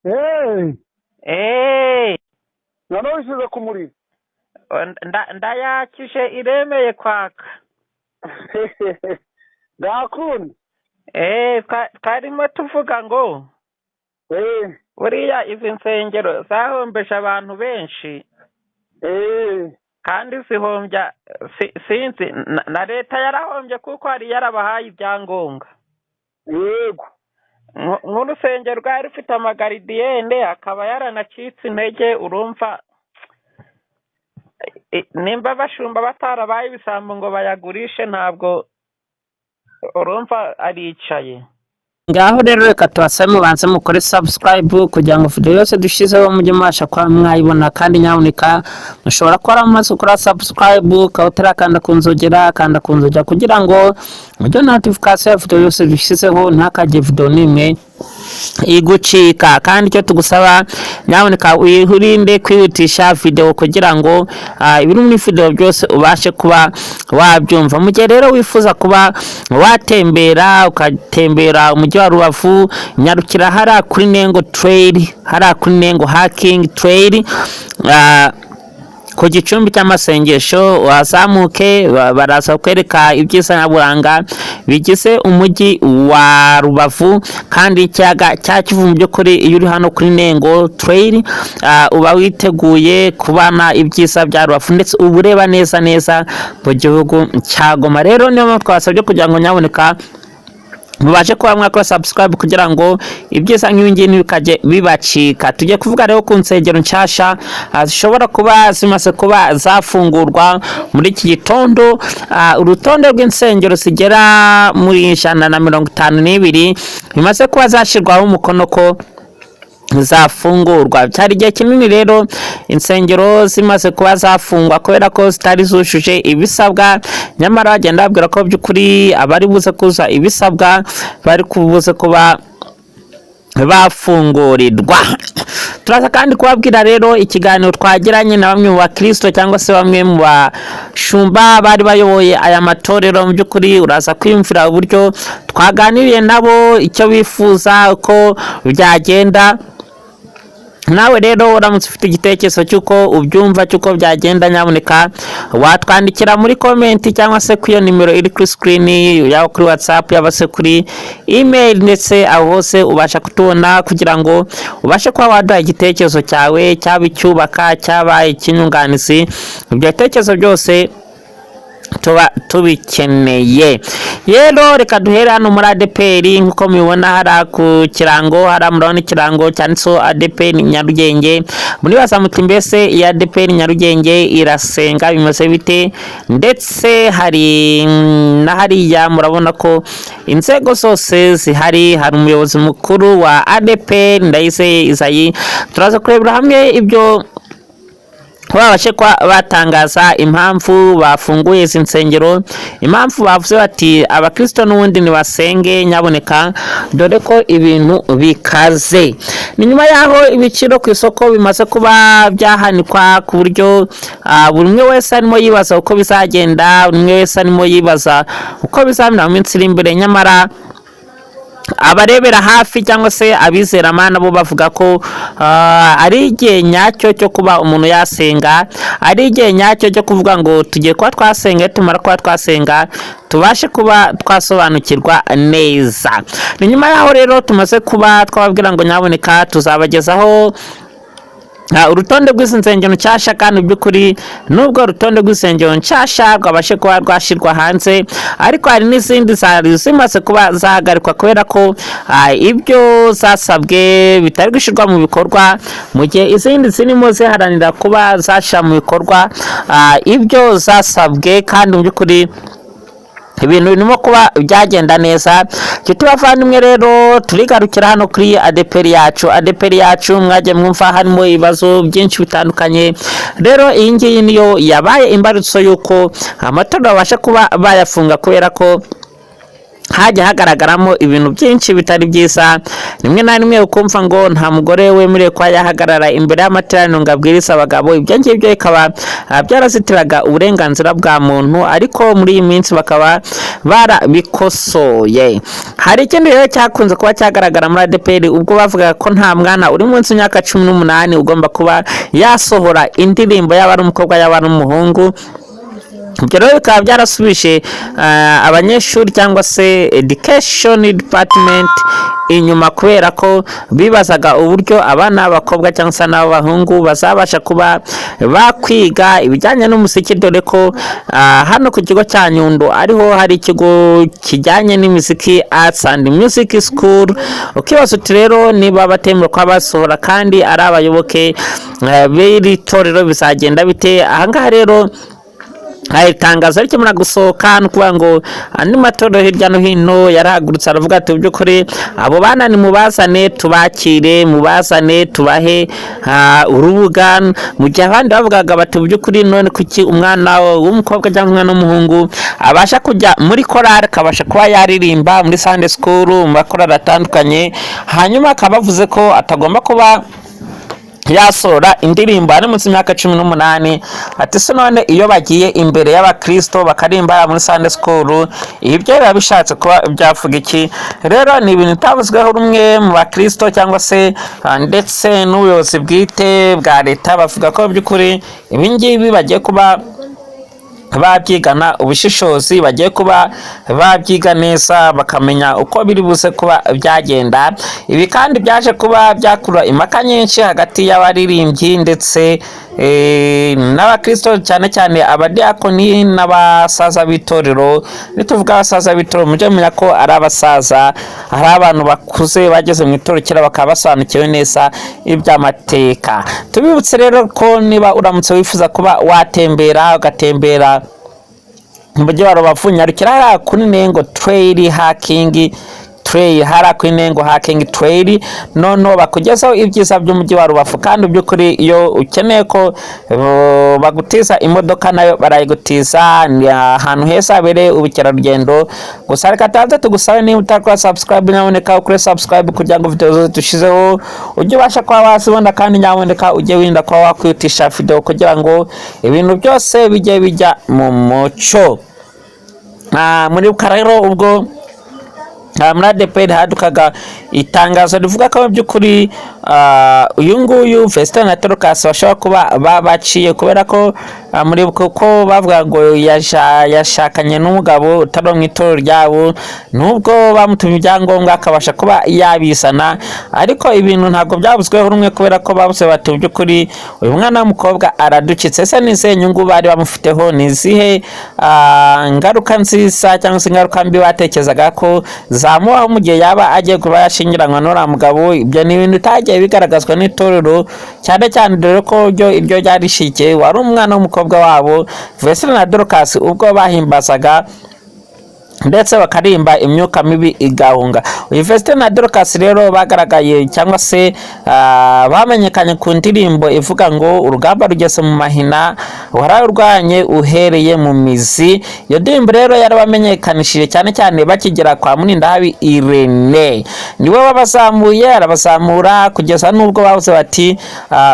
Hey, Eee, noneho wishyize ku muriro. Ndayakije, iremeye kwaka. Ndakunda. Eee, twarimo tuvuga ngo buriya izi nsengero zahombeje abantu benshi kandi zihombya sinzi na leta yarahombye kuko hari yarabahaye ibyangombwa. Nk'urusengero rwari rufite amagaridiyene akaba yaranacitse intege, urumva nimba abashumba batarabaye ibisambo ngo bayagurishe, ntabwo urumva aricaye. Ngaho rero reka tubasabe mubanze mukore subscribe kugira ngo video yose dushyizeho mujye mubasha kuba mwayibona. Kandi nyabuneka mushobora kuba mumaze gukora subscribe ukaba utarakanda ku nzogera, kanda ku nzogera kugira ngo mujye notification ya video yose dushyizeho, ntakajye video n'imwe igucika. Kandi icyo tugusaba, nyabuneka wirinde kwihutisha video kugira ngo ibiri muri video byose ubashe kuba wabyumva. Mu gihe rero wifuza kuba watembera, ugatembera umujyi wa Rubavu, nyarukira hariya kuri Nengo Trail, hariya kuri Nengo Hiking Trail, ku gicumbi cy'amasengesho, wazamuke baraza kwereka ibyiza nyaburanga bigize umujyi wa Rubavu kandi ikiyaga cya Kivu. Mu by'ukuri iyo uri hano kuri Nengo Trail, uba witeguye kubana ibyiza bya Rubavu, ndetse uba ureba neza neza mu gihugu cya Goma. Rero niyo mpamvu twasabye kugira ngo nyabuneka mubashe kuba mwakora subscribe kugira ngo ibyiza nk'ibi ngibi ntibikajye bibacika. Tujye kuvuga rero ku nsengero nshasha zishobora kuba zimaze kuba zafungurwa muri iki gitondo. Urutonde rw'insengero zigera muri 152 bimaze kuba zashyirwaho umukono ko zafungurwa. Cyari igihe kinini rero insengero zimaze kuba zafungwa kubera ko zitari zujuje ibisabwa, nyamara bagenda babwira ko by'ukuri abari buze kuza ibisabwa bari kubuze kuba bafungurirwa. Turaza kandi kubabwira rero ikiganiro twagiranye na bamwe mu bakristo cyangwa se bamwe mu bashumba bari bayoboye aya matorero. Mu by'ukuri uraza kwiyumvira uburyo twaganiriye nabo, icyo bifuza uko byagenda. Nawe rero uramutse ufite igitekerezo cy'uko ubyumva, cy'uko byagenda, nyabuneka watwandikira muri comment cyangwa se kuri iyo nimero iri kuri screen, yaba kuri WhatsApp, yaba se kuri email, ndetse aho hose ubasha kutubona kugira ngo ubashe kuba waduha igitekerezo cyawe, cyaba icyubaka, cyaba icy'inyunganizi. Ibyo bitekerezo byose tuba tubikeneye. Rero reka duhere hano muri ADEPR. Nk'uko mubibona hariya ku kirango, hariya murabona ikirango cyanditseho ADEPR Nyarugenge. Muribaza muti: "Mbese iyi ADEPR Nyarugenge irasenga bimeze bite?" Ndetse hari na hariya murabona ko inzego zose zihari, hari umuyobozi mukuru wa ADEPR, Ndayizeye Isaie. Turaza kurebera hamwe ibyo babashe kuba batangaza, impamvu bafunguye izi nsengero, impamvu bavuze bati abakristo n'ubundi ntibasenge nyaboneka, dore ko ibintu bikaze. Ni nyuma y'aho ibiciro ku isoko bimaze kuba byahanikwa ku buryo buri umwe wese arimo yibaza uko bizagenda, buri umwe wese arimo yibaza uko bizamera mu minsi iri imbere. Nyamara abarebera hafi cyangwa se abizeramana bo bavuga ko ari igihe nyacyo cyo kuba umuntu yasenga, ari igihe nyacyo cyo kuvuga ngo tugiye kuba twasenga, tumara kuba twasenga tubashe kuba twasobanukirwa neza. Ni nyuma y'aho rero tumaze kuba twababwira ngo nyaboneka tuzabagezaho urutonde rw'izi nsengero nshyashya. Kandi mu by'ukuri nubwo urutonde rw'insengero nshyashya rwabashe kuba rwashyirwa hanze, ariko hari n'izindi zari zimaze kuba zahagarikwa kubera ko ibyo zasabwe bitari gushyirwa mu bikorwa, mu gihe izindi zirimo ziharanira kuba zashyira mu bikorwa ibyo zasabwe. Kandi mu by'ukuri ibintu birimo kuba byagenda neza. Nshuti bavandimwe, rero turigarukira hano kuri ADEPR yacu. ADEPR yacu mwagiye mwumva harimo ibibazo byinshi bitandukanye. Rero iyi ngiyi niyo yabaye imbarutso y'uko amatorero babasha kuba bayafunga kubera ko Hajya hagaragaramo ibintu byinshi bitari byiza. Rimwe na rimwe ukumva ngo nta mugore wemerewe kuba yahagarara imbere y'amateraniro ngo abwirize abagabo. Ibyo ngibyo bikaba byarazitiraga uburenganzira bwa muntu, ariko muri iyi minsi bakaba barabikosoye. Hari ikindi rero cyakunze kuba cyagaragara muri ADEPR, ubwo bavugaga ko nta mwana uri munsi y'imyaka 18 ugomba kuba yasohora indirimbo, yaba ari umukobwa, yaba ari umuhungu. Ibyo rero bikaba byarasubije abanyeshuri cyangwa se education department inyuma, kubera ko bibazaga uburyo abana b'abakobwa cyangwa se n'abahungu bazabasha kuba bakwiga ibijyanye n'umuziki, dore ko hano ku kigo cya Nyundo ariho hari ikigo kijyanye n'imiziki, Arts and Music School. Ukibaza uti rero niba batemerewe kuba basohora kandi ari abayoboke b'iri torero, bizagenda bite? Ahangaha rero hari itangazo rikimara gusohoka, ni ukuvuga ngo andi matorero hirya no hino yarahagurutse, aravuga ati: "By'ukuri abo bana nimubazane tubakire, mubazane tubahe urubuga." Mu gihe abandi bavugaga bati: "By'ukuri none kuki umwana w'umukobwa cyangwa umwana w'umuhungu abasha kujya muri korali, akabasha kuba yaririmba muri Sunday school, mu makorali atandukanye, hanyuma akaba avuze ko atagomba kuba yasohora indirimbo ari munsi y'imyaka 18?" Ati: "Se none iyo bagiye imbere y'abakristo bakaririmba muri Sunday school, ibyo biba bishatse kuba byavuga iki?" Rero ni ibintu bitavuzweho rumwe mu bakristo cyangwa se ndetse n'ubuyobozi bwite bwa leta. Bavuga ko by'ukuri ibi ngibi bagiye kuba babyigana ubushishozi, bagiye kuba babyiga neza, bakamenya uko biri buze kuba byagenda. Ibi kandi byaje kuba byakurura impaka nyinshi hagati y'abaririmbyi ndetse n'abakristo, cyane cyane abadiyakoni n'abasaza b'itorero. Nituvuga abasaza b'itorero, mujye mumenya ko ari abasaza, ari abantu bakuze bageze mu itorero kera, bakaba basobanukiwe neza iby'amateka. Tubibutse rero ko niba uramutse wifuza kuba watembera, ugatembera mu mujyi wa Rubavu, nyarukira hariya kuri Nengo Trail Hiking Trail, hariya kuri Nengo Hiking Trail, noneho bakugezaho ibyiza by'umujyi wa Rubavu. Kandi by'ukuri iyo ukeneye ko bagutiza imodoka, nayo barayigutiza. Ni ahantu heza habereye ubukerarugendo. Gusa reka tubanze tugusabe, niba utakora subscribe, nyamuneka ukore subscribe kugira ngo video zose dushizeho ujye ubasha kuba wazibona. Kandi nyamuneka ujye wirinda kuba wakwihutisha video kugira ngo ibintu byose bijye bijya mu mucyo. Muri rero ubwo muri ADEPR hadukaga itangazo rivuga ko mu by'ukuri uyu nguyu Vestine na Dorcas bashobora kuba babaciye, kubera ko muri kuko bavuga ngo yashakanye n'umugabo utari uwo mu itorero ryabo, nubwo bamutumye ibyangombwa akabasha kuba yabizana. Ariko ibintu ntabwo byavuzweho rumwe, kubera ko bavuze bati: "Mu by'ukuri uyu mwana w'umukobwa araducitse." Ese ni izihe nyungu bari bamufiteho? Ni izihe ngaruka nziza cyangwa se ingaruka mbi batekerezaga ko zamubaho mu gihe yaba agiye kuba yashyingiranywe n'uriya mugabo? Ibyo ni ibintu bitagiye bigaragazwa n'itorero cyane cyane, dore ko ryo ibyo ryari rishigikiye wari umwana w'umukobwa wabo Vestine na Dorcas, ubwo bahimbazaga ndetse bakarimba imyuka mibi igahunga. Uyu Vestine na Dorcas rero bagaragaye cyangwa se bamenyekanye ku ndirimbo ivuga ngo "Urugamba rugeze mu mahina, wararwanye uhereye mu mizi". Iyo ndirimbo rero yarabamenyekanishije cyane cyane bakigera kwa Murindahabi Irene. Niwe wabazamuye, arabazamura kugeza n'ubwo bavuze bati: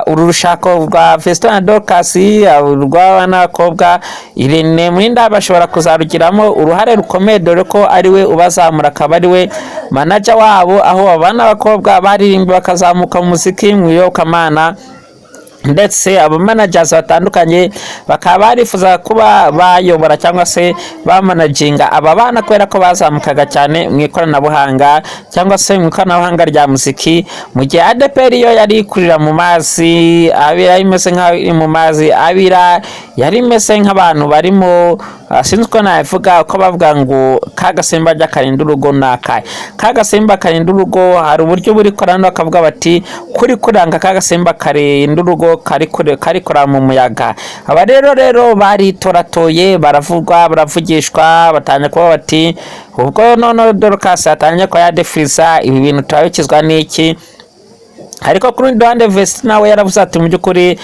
"Uru rushako rwa Vestine na Dorcas, rw'abana n'abakobwa, Irene Murindahabi ashobora kuzarugiramo uruhare rukomeye, dore ko ari we ubazamura, akaba ari we manager wabo", aho abana b'abakobwa baririmbye bakazamuka mu muziki, mu iyobokamana. Ndetse aba managers batandukanye bakaba barifuza kuba bayobora cyangwa se bamanaginga aba bana, kubera ko bazamukaga cyane mu ikoranabuhanga cyangwa se mu ikoranabuhanga rya muziki, mu gihe ADEPR yo yari ikurira mu mazi abira, imeze nk'aho iri mu mazi abira, yari imeze nk'abantu barimo sinzi uko nabivuga, uko bavuga ngo ka gasimba rya karinda urugo ni akahe? Ka gasimba karinda urugo, hari uburyo buri korana, bakavuga bati kuri kuranga ka gasimba karinda urugo kari kure, kari kuraba mu muyaga. Aba rero baritoratoye, baravugwa, baravugishwa, batangiye kuba bati ubwo noneho Dorcas yatangiye kuba yadefiriza, ibi bintu turabikizwa n'iki? Ariko ku rundi ruhande, Vestine nawe yaravuze ati: "Mu by'ukuri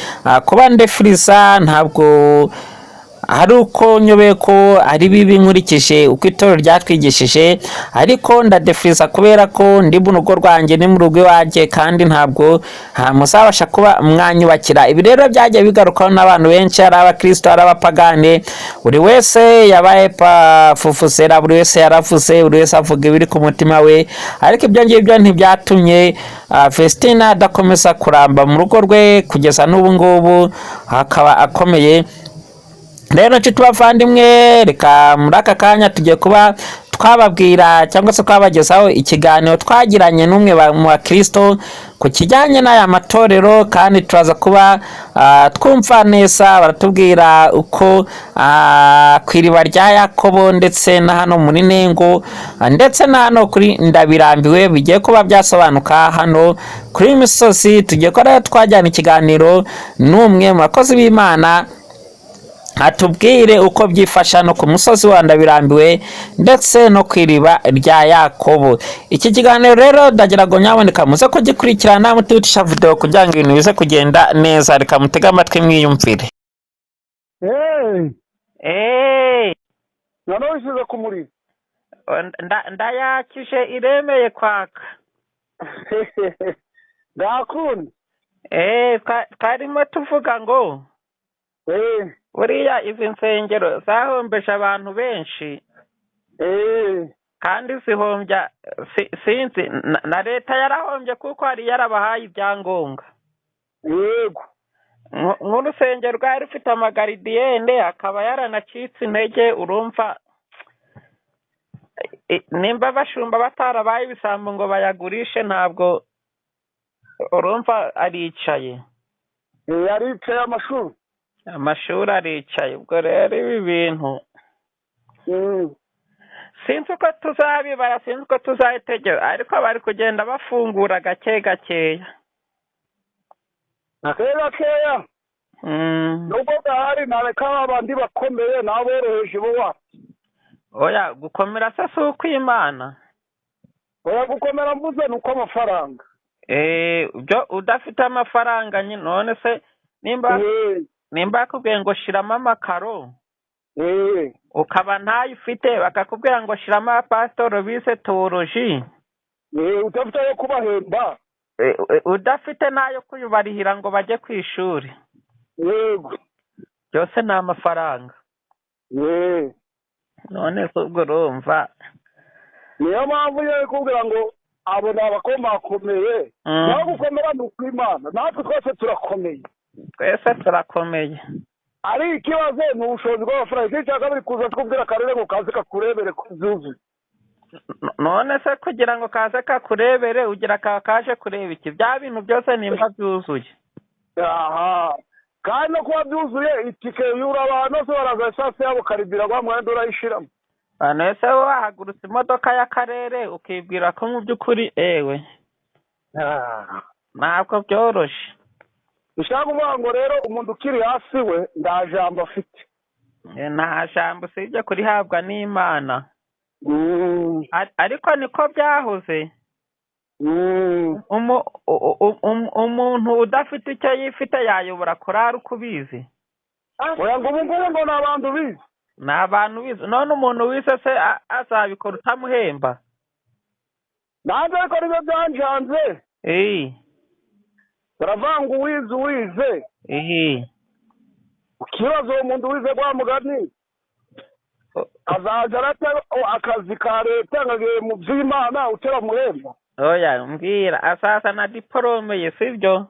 kuba ndefiriza ntabwo ari uko nyobeye ko ari bibi nkurikije uko itorero ryatwigishije, ariko ndadefiriza kubera ko ndi mu rugo rwanjye, ni mu rugo iwanjye, kandi ntabwo muzabasha kuba mwanyubakira. Ibi rero byagiye bigarukwaho n'abantu benshi, ari abakristo, ari abapagane, buri wese yabaye pafufusera, buri wese yaravuze, buri wese avuga ibiri ku mutima we. Ariko ibyo ngibyo ntibyatumye Vestina adakomeza kuramba mu rugo rwe kugeza n'ubu ngubu akaba akomeye. Rero nshuti bavandimwe, reka muri aka kanya tugiye kuba twababwira cyangwa se twabagezaho ikiganiro twagiranye n'umwe mu bakristo ku kijyanye n'aya matorero, kandi turaza kuba twumva neza baratubwira uko ku iriba rya Yakobo ndetse na hano muri Nengo, ndetse na hano kuri Ndabirambiwe bigiye kuba byasobanuka. Hano kuri iyi misozi tugiye kuba rero twajyana ikiganiro n'umwe mu bakozi b'Imana, atubwire uko byifasha no ku musozi wa Ndabirambiwe ndetse no ku iriba rya Yakobo. Iki kiganiro rero ndagira ngo nyaboneka muze kugikurikirana, mutihutisha video kugira ngo ibintu bize kugenda neza. Reka mutege amatwi mwiyumvire. Eh, eee. Noneho wishyize ku muriro. Ndayakije, iremeye kwaka. Ndakunda. Eee, twarimo tuvuga ngo buriya izi nsengero zahombeje abantu benshi, kandi zihombya sinzi na leta yarahombye kuko hari yarabahaye ibyangombwa. Nk'urusengero rwari rufite amagaridiyene akaba yaranacitse intege, urumva nimba abashumba batarabaye ibisambo ngo bayagurishe, ntabwo urumva aricaye. Yaricaye amashuri. Amashuri aricaye. Ubwo rero ibi bintu sinzi uko tuzabibara, sinzi uko tuzabitegera, ariko bari kugenda bafungura gake gakeya. Gakeya gakeya. Nubwo gahari, ntareka babandi bakomeye n'aboroheje bo wapi. Oya, gukomera se si ukw'Imana? Oya, gukomera mvuze ni uko amafaranga. Byo udafite amafaranga nyine, none se nimba nimba bakubwiye ngo shiramo amakaro, ukaba ntayo ufite, bakakubwira ngo shiramo abapasitoro bize tewoloji, Udafite ayo kubahemba. Udafite n'ayo kuyubarihira ngo bajye ku ishuri, byose ni amafaranga. None se ubwo urumva? Niyo mpamvu iyo ikubwira ngo abo ni abakomakomeye, naho gukomera ni ukw'Imana. Natwe twese turakomeye. Twese turakomeye. Ari ikibazo ni ubushobozi bw'amafaranga. Ikindi cya kabiri, kuza tukubwira akarere ngo kaze kakurebere ko zuzuye. None se kugira ngo kaze kakurebere, ugira kaje kureba iki? Bya bintu byose nimba byuzuye. Aha, kandi no kuba byuzuye, itike yura abantu bose baraza, esanse yabo karibira rwa mwenda urayishiramo. None se wowe wahagurutse imodoka y'akarere ukibwira ko mu by'ukuri, ewe, ntabwo byoroshye. Bishaka kuvuga ngo rero umuntu ukiri hasi we nta jambo afite. Nta jambo usibye kurihabwa n'Imana. Ariko niko byahoze. Umuntu udafite icyo yifite yayobora korari uko ubizi? Oya, ngo ubu ngubu ngo ni abantu bize. Ni abantu bize. None umuntu wize se azabikora utamuhemba? Nanjye ariko nibyo byanjanze. Baravuga ngo uwize uwize, ukibaza uwo muntu wize rwa mugani azaza arata akazi ka leta ngo agiye mu by'Imana utaramuhemba? Oya, mbwira, azaza na diporome ye, sibyo?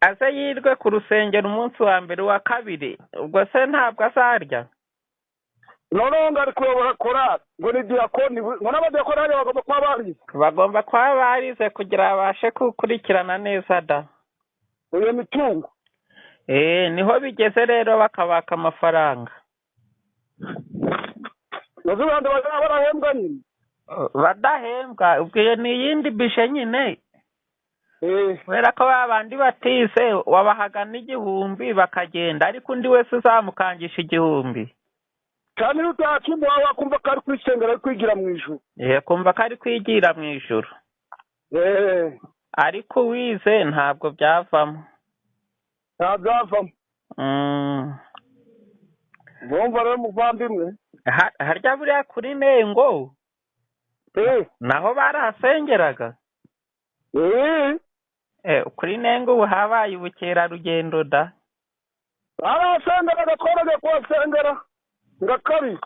Aze yirwe ku rusengero umunsi wa mbere, uwa kabiri, ubwo se ntabwo azarya? Noneho ngo ari kuyobora korali, ngo ni diyakoni, ngo n'abadiyakoni hariya bagomba kuba barize. Bagomba kuba barize kugira babashe gukurikirana neza da iyo mitungo. Niho bigeze rero bakabaka amafaranga. Nazo abantu bazaba barahembwa nyine. Badahembwa, ubwo iyo ni iyindi bishe nyine, kubera ko ba bandi batize wabahaga n'igihumbi bakagenda, ariko undi wese uzamukangisha 1000. Cyane iyo utakimuha wakumva ko ari kwisengera, ari kwigira mu ijuru. Kumva ko ari kwigira mu ijuru. Ariko uwize ntabwo byavamo. Nta byavamo. Ndumva rero muvandimwe. Harya buriya kuri Nengo naho barahasengeraga? Kuri Nengo ubu habaye ubukerarugendo da. Barahasengeraga, twaragiye kuhasengera ngakabiri.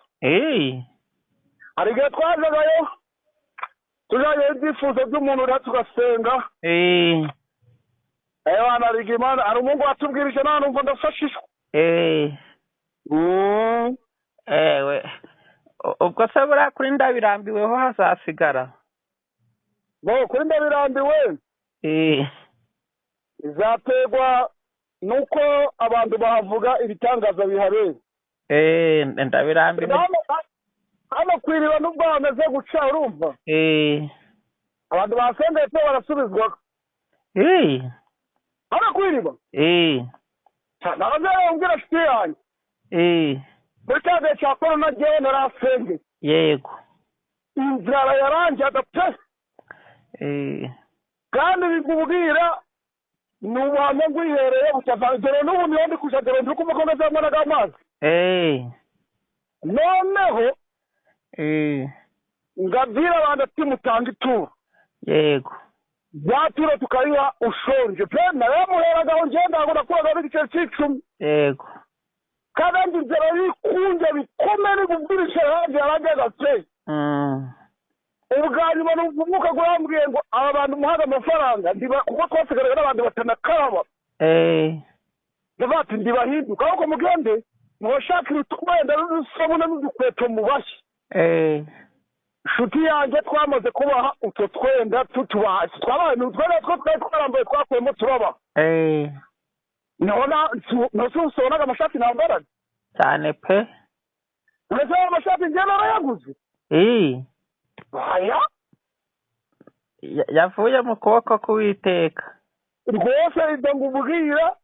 Hari igihe twajagayo tujanye ibyifuzo by'umuntu rero tugasenga. Hari umuhungu watubwirije nta numva ndafashishwa. Ewe ubwo se buriya kuri Ndabirambiweho hazasigara? Bo kuri Ndabirambiwe izaterwa nuko abantu bahavuga ibitangaza bihabera. Ndabirambiwe hano kwiriba nubwo bameze guca, urumva abantu basengeye pe barasubizwa. Hano kwiriba nababwira nshuti yanjye muri cya gihe cya korona njyewe narasengeye. Yego. Inzara yarangiye pe. Kandi bikubwira ni ubuhamya ngwihereye butava dore n'ubu niho ndi kuja, dore ndi kumva ko ndazamaraga amazi. Noneho ngabwira abantu ati mutanga ituro. Yego. Ya turo tukayiha ushonje pe, naramuheragaho njyewe ntabwo nakuragaho igiceri cy'icumi. Yego. Kandi inzara yikunje bikomeye kubwirisha yarangiye pe. Ubwa nyuma numva umwuka gurambwiye ngo aba bantu muhaga amafaranga kuko twasigaraga n'abantu batanakaraba. Ndavuga ati ndibahinduka ahubwo mugende mubashakire utwenda n'udusabune n'udukweto mubashye. Nshuti yanjye twamaze kubaha utwo twenda tutubaha, twabaye utwenda two twari twarambaye twakuyemo turabaha. Ntusobonaga amashati nambaraga cyane pe. Uretse ayo mashati njyewe narayaguze. Aya yavuye mu kuboko k'Uwiteka rwose. Ibyo ngubwira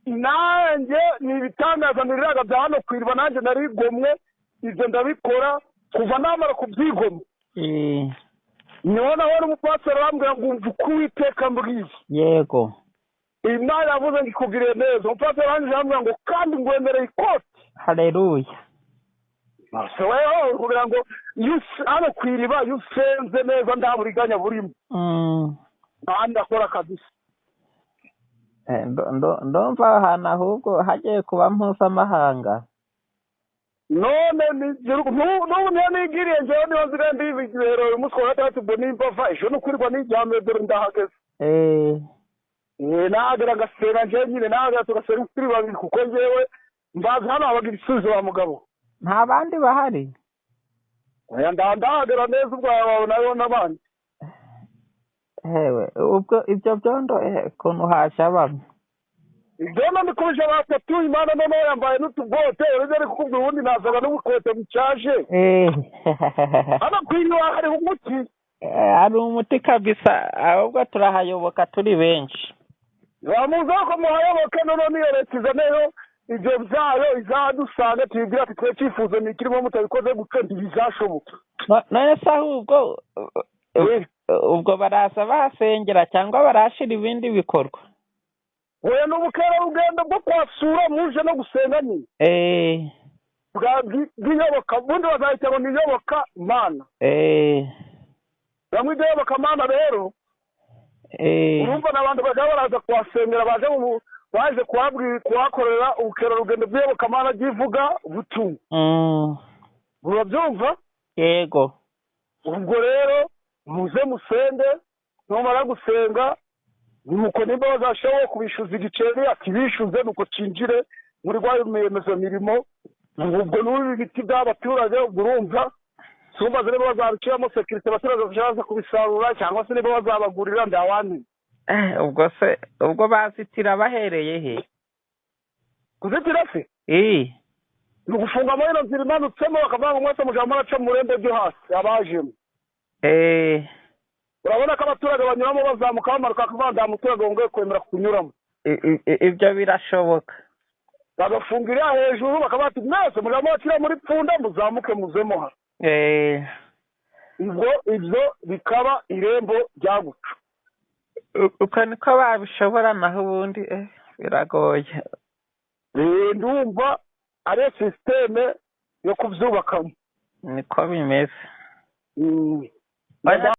nanjye ni ibitangaza niriraga bya hano kwiriba, nanjye narigomwe ibyo ndabikora kuva namara kubyigomwa. Niho naho n'umupasiteri arambwira ngo umva uko Uwiteka mbwiye. Yego. Imana yavuze ngo ikugiriye neza. Umupasiteri arangije arambwira ngo kandi ngwemereye ikoti. Haleluya. Se weho kugira ngo hano kwiriba iyo usenze neza nta buriganya burimo. Kandi akora kabisa. Ndumva ahantu ahubwo hagiye kuba mpuzamahanga. None n'ubu niyo nigiriye njyewe niba nzigaye ndibigihero uyu munsi wa gatandatu ubwo nimba va ejo ni ukwirirwa nijyamye dore ndahageze. Nahagera ngasenga njyewe nyine, nahagera tugasenga turi babiri kuko njyewe mbazi hano habaga ibisubizo ba mugabo. Nta bandi bahari? Oya ndahagera neza ubwo wabonayo n'abandi. Hewe ubwo ibyo byondo ukuntu haje bamwe. Ibyondo ndikubije batatu, Imana noneho yambaye n'utubote, uretse ari kukubwira ubundi nazaga n'ubukweto bucaje. Hano kwiriba hariho umuti. Hari umuti kabisa, ahubwo turahayoboka turi benshi. Bamuza ko muhayoboke noneho niyo leta izaneyo ibyo byayo izadusanga tuyibwira ati twe cyifuzo ni kirimo mutabikoze gutyo ntibizashoboka. None se ahubwo ubwo baraza bahasengera cyangwa barashira ibindi bikorwa? Oya ni ubukerarugendo bwo kwasura muje no gusenga nyine. Bw'iyoboka ubundi bazahita ngo ni iyoboka mana. Bamwe iyoboka mana rero urumva n'abantu bajya baraza kuhasengera baje baje kuhakorera ubukerarugendo bw'iyobokamana ry'ivuga butumwa. Urabyumva? Yego. Ubwo rero muze musenge, numara gusenga nuko nimba bazashoboye kubishyuza igiceri akibishyuze nuko cinjire muri rwa mirimo. Ubwo n'ubu ibiti by'abaturage ubwo urumva sumbaze niba bazabiciramo sekirite abaturage bazaza kubisarura cyangwa se niba bazabagurira ndawamenya. Ubwo se ubwo bazitira bahereye he? Kuzitira se? Ni ugufunga muri ino nzira imanutsemo bakavuga ngo mwese mujya muraca mu rurembo ryo hasi abajemo. Urabona ko abaturage banyuramo bazamuka bamanuka bakavuga nta muturage wongeye kwemera kunyuramo. Ibyo birashoboka. Bagafunga iriya hejuru bakavuga ati mwese mujya muracira muri pfunda muzamuke muzemo hano. Ibyo bikaba irembo ryaguca. Uko niko babishobora, naho ubundi biragoye. Ndumva Ariyo sisiteme yo kubyubakamo. Niko bimeze. Mm. Oya.